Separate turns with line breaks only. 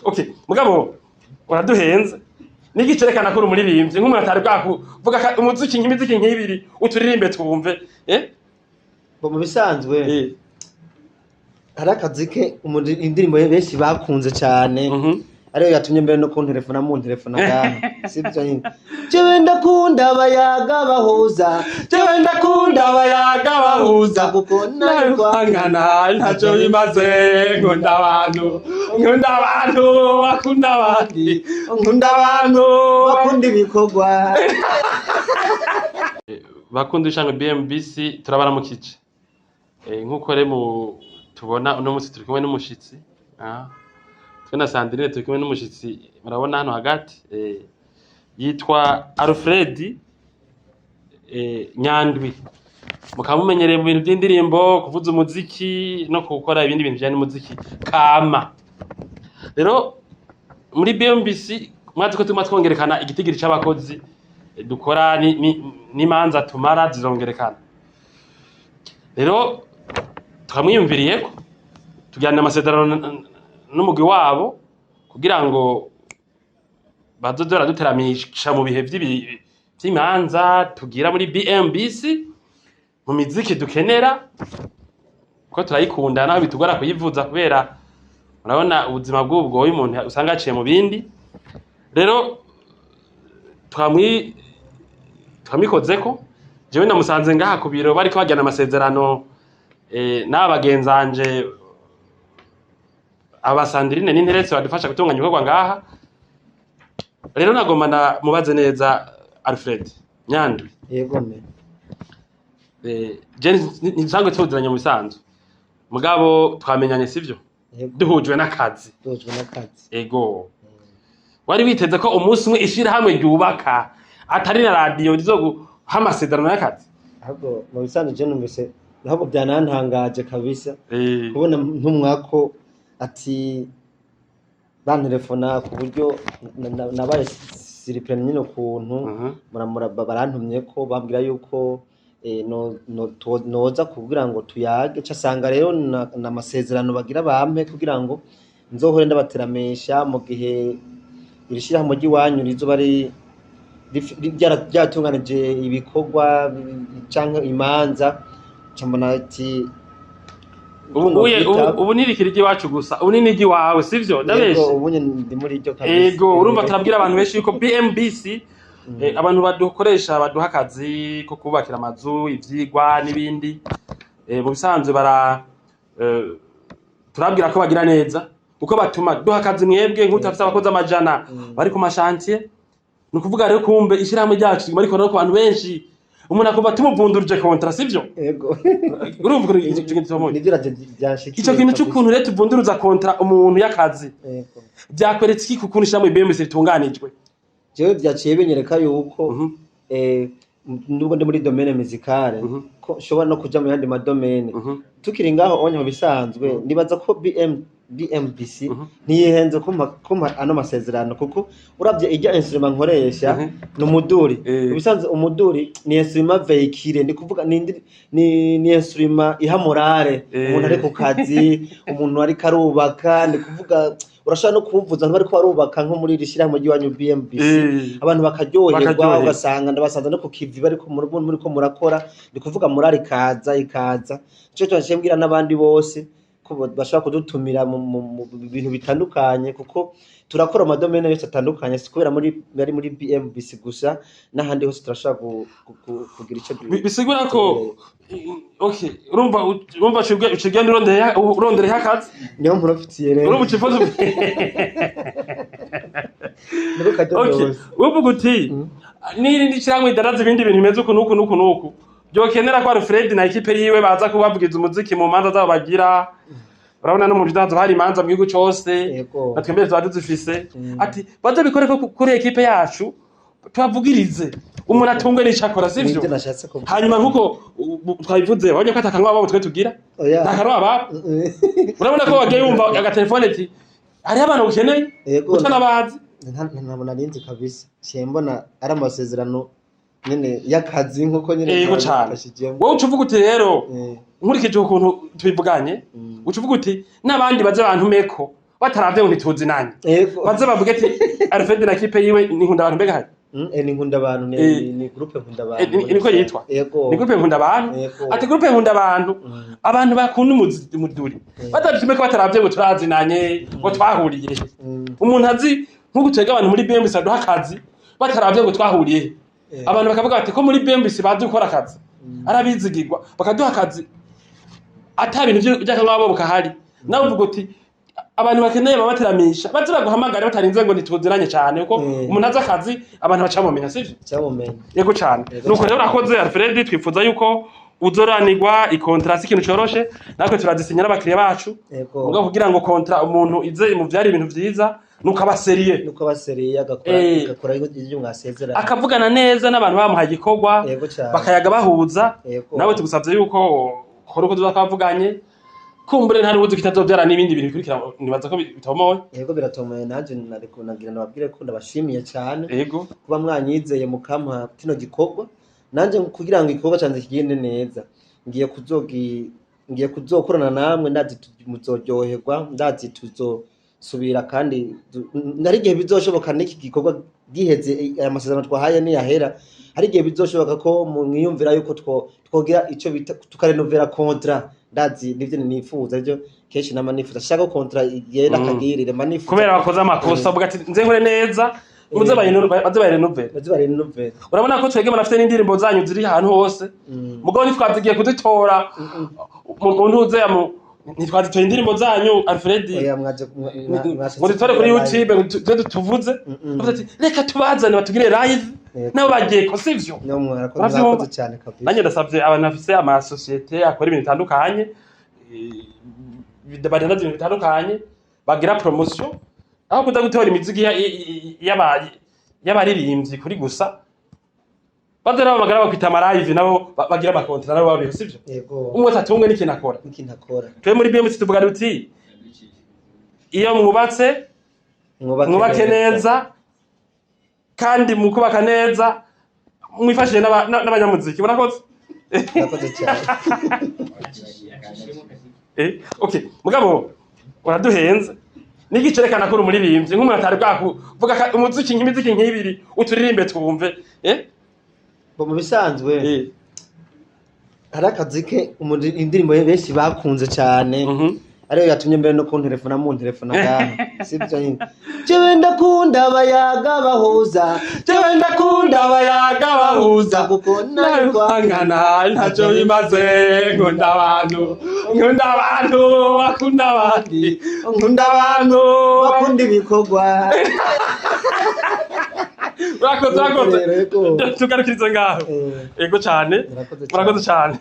Okay, mugabo uraduhenze. Niki cerekana ko uri umuririmbyi, nk'umuntu atari bwakuvuga umuziki, nk'imiziki nk'ibiri uturirimbe twumve?
Bo, mu bisanzwe hari akazi ke indirimbo benshi bakunze cyane, ariyo yatumye mbere no kuntelefona, muntelefona ngaha, sibyo nyine? Jewe ndakunda abayaga bahuza.
Jewe ndakunda abayaga bahuza.
Kuko nayo
kwangana ntacyo bimaze. Nkunda abantu, nkunda abantu bakunda abandi, nkunda abantu
bakunda ibikorwa.
Bakunda ishanga BMBC, turabaramukije. Nk'uko rero mu tubona, uno munsi turi kumwe n'umushitsi. Twe na Sandrine turi kumwe n'umushitsi, murabona hano hagati, yitwa Alfred Nyandwi, mukaba mumenyereye mu bintu by'indirimbo, kuvuza umuziki no gukora ibindi bintu bijyanye n'umuziki kama. Rero muri BMBC mwazi ko tuma twongerekana igitigiri c'abakozi, dukora n'imanza tumara zirongerekana. Rero tukamwiyumviriyeko, tugirana amasezerano n'umugwi wabo kugira ngo bazoze baraduteramisha mu bihe vy'imanza tugira muri BMBC, mu miziki dukenera, kuko turayikunda naho bitugora kuyivuza, kubera murabona ubuzima bw'ubu bugoye, umuntu usanga yaciye mu bindi. Rero twamikozeko. Jewe namusanze ngaha ku biro bariko bagirana amasezerano n'aba bagenzanje, aba Sandrine n'Interetse badufasha gutunganya ibikorwa ngaha. Rero nagomba mubaze neza, Alfred Nyandwi.
Yego me.
Je ntisanzwe tuziranye mu bisanzwe, mugabo twamenyanye, sivyo?
Yego.
Duhujwe n'akazi.
Duhujwe n'akazi.
Ego, wari witeze ko umunsi umwe ishirahamwe ryubaka atari na radiyo rizoguha amasezerano y'akazi?
Ahubwo mu bisanzwe je numvise, ahubwo byanantangaje kabisa kubona ntumwako ati bantelefona ku buryo nabaye surpris nyine ukuntu barantumye ko bambwira yuko noza kugira ngo tuyage, ca sanga rero na amasezerano bagira bampe kugira ngo nzohore ndabateramisha mu gihe iri shirahamwe ry'iwanyu rizoba ryatunganije ibikorwa canke imanza. Ca mbona ati
Ubu uye ubu ntirikiri iry'iwacu gusa, ubu ni n'iry'iwawe, sivyo? Ndabeshe?
Yego, ubu nyene ndi muri iryo kabisa.
Ego, urumva turabwira abantu benshi yuko BMBC, abantu badukoresha, baduha akazi ko kubakira amazu, ivyigwa n'ibindi, mu bisanzwe bara turabwira ko bagira neza kuko batuma duha akazi. Mwebwe nk'utafise abakozi 100 bari ku ma chantier, ni ukuvuga rero kumbe ishirahamwe ryacu riguma rikora no ku bantu benshi, umuntu akumva tumuvundurije contrat, sivyo?
Yego.
Urumva ukuntu ico kintu tubonye?
Nivyo ravyo vyanshikiye
Ico kintu
kabisa.
c'ukuntu rero tuvunduruza contrat umuntu y'akazi, vyakweretse iki kukuntu ishirahamwe BMBC ritunganijwe?
Jewe vyaciye binyereka yuko nubwo ndi muri domaine musicale, ko nshobora no kuja mu yandi ma domaine. Tukiri ngaho onye, mu bisanzwe nibaza ko BMBC ntiyihenze kumpa ano masezerano, kuko uravye irya instrument nkoresha ni umuduri. Mu bisanzwe umuduri ni instrument véhicule, ni kuvuga ni instrument iha morale umuntu ari ku kazi, umuntu ariko arubaka. Ni kuvuga urashobora no kuwuvuza abantu bariko barubaka, nko muri iri shyirahamwe ry'iwanyu BMBC, abantu bakaryoherwa.
Bakaryoherwa.
Ugasanga ndabasanze no ku kivi bariko muriko murakora, ni kuvuga morale ikaza ikaza. Nico cyo mbwira n'abandi bose ko bashobora kudutumira mu bintu bitandukanye, kuko turakora ama domaine yose atandukanye, si kubera muri bari muri BMBC gusa, n'ahandi hose turashobora kugira ico
Bisigura ko, okay, urumva ucibwe urondereye akazi.
Niho mprofitiye rero.
Urumva ucifuza.
Niko
Okay,
kadodoza.
uvuga uti n'irindi shyirahamwe ridandaza ibindi bintu bimeze uku n'uku n'uku n'uku byokenera ko Alfred na équipe yiwe baza kubavugiza umuziki mu manza zabo bagira. Urabona no mu bidandaza hari imanza mu gihugu cose, natwe mbere tuba tuzifise. Ati baze bikore ko kuri équipe yacu, tubavugirize, umuntu atungwe n'ico akora, sivyo?
Nibyo nashatse kuvuga.
Hanyuma nkuko twabivuze, wabonye ko atakanwa babo twe tugira.
Oya.
Nta kanwa babo. Urabona ko wagiye wumva agatelefone ati hariho abantu ukeneye, utanabazi.
Ntabwo narinzi kabisa, ciye mbona ari amasezerano. Nyene y'akazi nkuko nyene
Yego cane.
mwabifashijemo.
Wowe uca uvuga uti rero, nkurikije ukuntu tubivuganye, uca uvuga uti n'abandi baze bantumeko bataravye ngo ntituzinanye, baze bavuge ati Alfred na équipe yiwe ni Nkunda Abantu. Mbega hari
Ni Nkunda Abantu, ni ni groupe Nkunda Abantu.
Niko yitwa?
Yego.
Ni groupe Nkunda Abantu.
Yego.
Ati groupe Nkunda Abantu, abantu bakunda umuduri, batadutumeko bataravye ngo turazinanye, ngo twahuriye. Umuntu azi nk'uko twebwe abantu muri BMBC baduha akazi bataravye ngo twahuriye, abantu bakavuga bati ko muri BMBC bazi gukora akazi, arabizigirwa, bakaduha akazi ata bintu by'akanywabo kahari. Nawe uvuga uti abantu bakeneye babateramisha baze baguhamagare batarinze ngo ntituziranye cyane, kuko umuntu azi akazi abantu bacamumenya, sivyo?
Cyamumenya.
Yego cyane.
Yego
Nuko rero
cane.
urakoze Alfred, twifuza yuko uzoranirwa. I contrat si ikintu coroshe, natwe turazisinya n'abakiriya bacu. Mugabo kugira ngo contrat umuntu ize mu vyari ibintu vyiza, nuko aba sérieux.
Nuko aba sérieux, agakora agakora ibyo mwasezeranye.
Akavugana neza n'abantu bamuhaye igikorwa,
Yego cyane.
bakayaga bahuza. Nawe tugusavye yuko kora uko tuza twavuganye, kumbure nta n'ubuzi kitazovyara n'ibindi bintu bikurikira. Nibaza ko bitomoye.
Yego, biratomoye. Nanje nariko nagira nababwire ko ndabashimiye cyane kuba mwanyizeye mukampa kino gikorwa. Nanje kugira ngo igikorwa canje kigende neza, ngiye kuzokorana namwe. Ndazi muzoryoherwa, ndazi tuzosubira, kandi hari igihe bizoshoboka n'iki gikorwa giheze, aya masezerano twahaye niyahera, hari igihe bizoshoboka ko mwiyumvira yuko twogira ico bita tukarenovera contrat. Ndazi nivyo nifuza, ivyo kenshi nama nifuza, shaka ko contrat igenda akagirire mba nifuza.
Kubera bakoze amakosa, uvuga ati nze nkore neza, muze baze bayirenovere.
Baze barenovere.
Urabona ko twebwe murafite n'indirimbo zanyu ziri ahantu hose, mugabo ntitwazigiye kuzitora mu ntuze ya mu ntitwazitoye indirimbo zanyu, Alfred,
Oya, mwaje mwashatse
ngo dutore kuri
kugira
YouTube ngo tuze tuvuze. Bavuze ati reka tubazane batugire live. Nabo bagiye ko sivyo?
No, mwarakoze.
Uravyumva?
Mwakoze cyane kabisa.
Nanjye ndasavye abantu bafise amasosiyete akora ibintu bitandukanye, badandaza ibintu bitandukanye, bagira promotion, aho kuza gutora imiziki y'abaririmbyi kuri gusa, baze nabo bagara bakwita ama live, nabo bagira ama contrat, nabo babiho, sivyo?
Yego.
Umwe wese atungwe n'ikintu akora.
N'ikintu akora.
Twe muri BMC tuvuga duti iyo mwubatse,
mwubake
mwubake neza, kandi mu kubaka neza mwifashishije n'abanyamuziki. Murakoze.
Murakoze cyane.
Okay, mugabo uraduhenze niki cerekana ko uri umuririmbyi, nk'umuntu atari bwakuvuga umuziki, nk'imiziki nk'ibiri uturirimbe twumve?
Bo mu bisanzwe hari akazi ke indirimbo ye benshi bakunze cyane, ariyo yatumye mbere no kuntelefona, muntelefona ngaha, sibyo nyine? Jewe ndakunda abayaga bahuza,
Jewe ndakunda abayaga bahuza,
kuko nawe
twangana ntacyo bimaze. Nkunda abantu, nkunda abantu bakunda abandi, nkunda abantu
bakunda ibikorwa.
Urakoze, urakoze.
Yego.
Tugarukirize ngaho. Yego cyane.
Murakoze cyane.
Murakoze cyane.